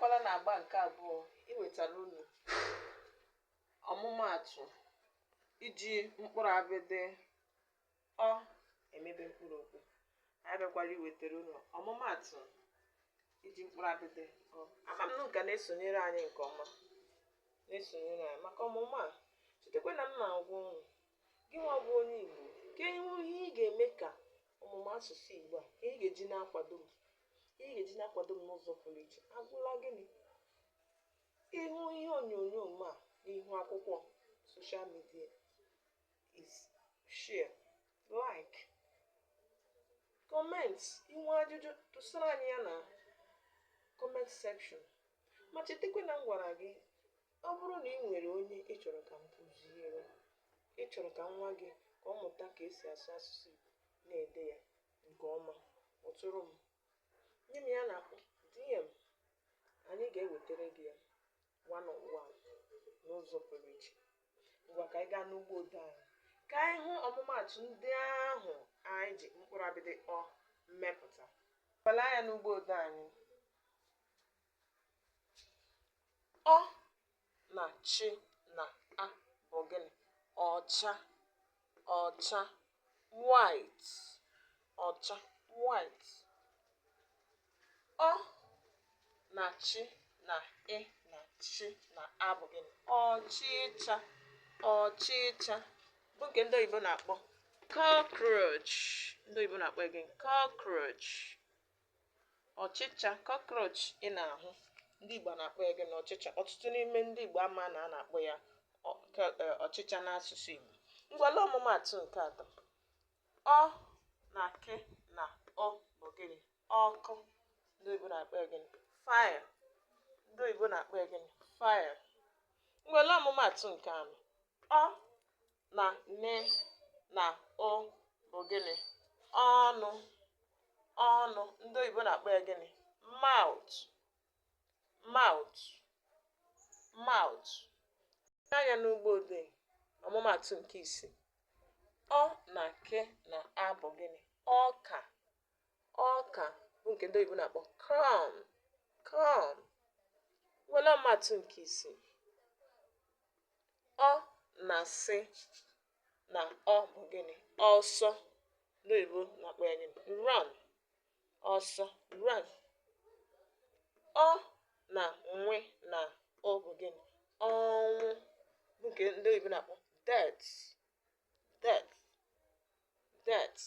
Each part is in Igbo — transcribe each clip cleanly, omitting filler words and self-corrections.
Abịakwala n'agba nke abụọ iwetara unu ọmụmaatụ iji mkpụrụ abịdị ọ emebe mkpụrụ okwu. Anyị abịakwala iwetara unu ọmụmaatụ iji mkpụrụ abịdị ọ. Ama m na unu ka na-esonyere anyị nke ọma, na-esonyere anyị maka ọmụmụ a. Chetakwa na m na-agwa unu, gị nwa bụ onye Igbo, ka ihe ị ga-eme ka ọmụmụ asụsụ Igbo a, ka ị ga-eji na-akwado m, ihe ị ga-eji na-akwado m n'ụzọ pụrụ iche agwụla gịnị? Ịhụ ihe onyonyo m a n'ihu akwụkwọ social media is share, like, comment, inwe ajụjụ tụsara anyị ya na comment section. Ma chetakwa na m gwara gị, ọ bụrụ na ị nwere onye ị chọrọ ka m kụziere, ị chọrọ ka nwa gị ka ọ mụta ka esi asụ asụsụ Igbo na-ede ya nke ọma, kpọtụrụ m, nye m ya na DM, anyị ga-ewetara gị ya one on one n'ụzọ pụrụ iche. Ngwa, ka anyị gaa n'ugbo odee anyị ka anyị hụ ọmụmaatụ ndị ahụ anyị ji mkpụrụ abịdị ọ mmepụta. Wele anya n'ugbo odee anyị. Ọ na chi na a bụ gịnị? Ọcha, ọcha, white, ọcha, white. Ọ na chi na ị na chi na a bụ gịnị? Ọchịcha, ọchịcha, bụ nke ndị oyibo na-akpọ cockroach. Ndị oyibo na-akpọ ya gịnị? Cockroach. Ọchịcha, cockroach ị na-ahụ, ndị Igbo na-akpọ ya gịnị? Ọchịcha. Ọtụtụ n'ime ndị Igbo ama na a na-akpọ ya ọchịcha n'asụsụ Igbo. Ngwa, lee ọmụmaatụ nke atọ. Ọ na k na ọ bụ gịnị? Ọkụ. Ndị oyibo na-akpọ ya gịnị? Fire. Ndị oyibo na-akpọ ya gịnị? Fire. Ngwa, lee ọmụmaatụ nke anọ. Ọ na n na o bụ gịnị? Ọnụ, ọnụ. Ndị oyibo na-akpọ ya gịnị? Mouth, mouth, mouth. Anya n'ugbo odee, ọmụmaatụ nke isii. Ọ na k na a bụ gịnị? Ọka, ọka, bụ nke ndị oyibo na-akpọ corn, corn. Were ọmụmaatụ nke isii. Ọ na sị na ọ bụ gịnị? Ọsọ. Ndị oyibo na-akpọ ya gịnị? Run, ọsọ, run. Ọ na nwe na ọ bụ gịnị? Ọnwụ, bụ nke ndị oyibo na-akpọ death, death, death.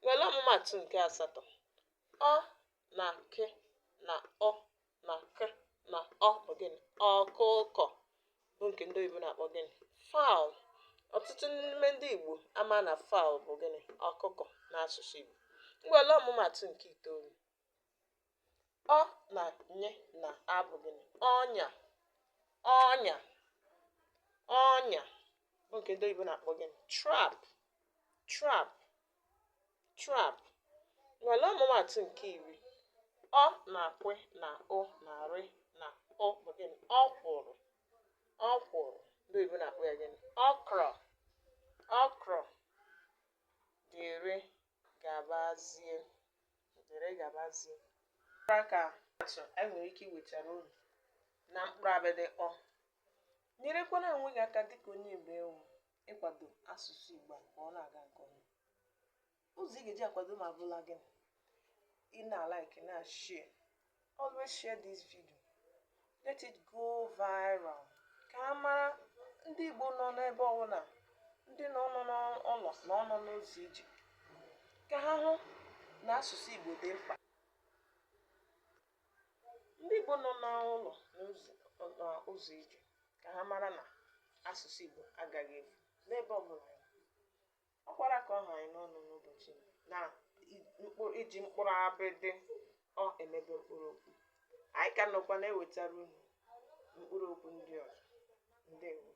Were ọmụmaatụ nke asatọ. Ọ na k na ọ na k na ọ bụ gịnị? Ọkụkọ, bụ nke ndị oyibo na-akpọ gịnị? Fowl. Ọtụtụ n'ime ndị Igbo ama na fowl bụ gịnị? Ọkụkọ n'asụsụ Igbo. Ngwa, lee ọmụmaatụ nke itoolu. Ọ na nye na a bụ gịnị? Ọnya, ọnya, ọnya, bụ nke ndị oyibo na-akpọ gịnị? Trap, trap, trap. Ngwa, lee ọmụmaatụ nke 10. Ọ na kwe na o na rị na ọ bụ gịnị? Ọkwụrụ, ọkwụrụ. Ndị oyibo na-akpọ ya gịnị? Okra, okra. Dịrị gabazie, dịrị gabazie. Ka atụ anyị nwere ike iwetara unu na mkpụrụ abịdị ọ. Nyerekwana onwe gị aka dịka onye Igbo ewu ịkwado asụsụ Igbo a ka ọ na-aga nke ọma. Ụzọ ị ga-eji akwado ma abụla gịnị? Ị na-like, na-share. Always share this video, let it go viral, ka a mara ndị Igbo nọ n'ebe ọbụla, ndị nọ n'ụlọ na ọnọ n'ụzọ ije, ka ha hụ na asụsụ Igbo dị mkpa. Ndị Igbo nọ n'ụlọ n'ụzọ ije, ka ha mara na asụsụ Igbo agaghị efu n'ebe ọbụla. Ọ kwara ka ọ ha anyị n'ọnụ n'ụbọchị na iji mkpụrụ abịdị ọ emebe mkpụrụ okwu. Anyị ka nọkwa na-ewetara unu mkpụrụ okwu ndị ọzọ. Ndewo.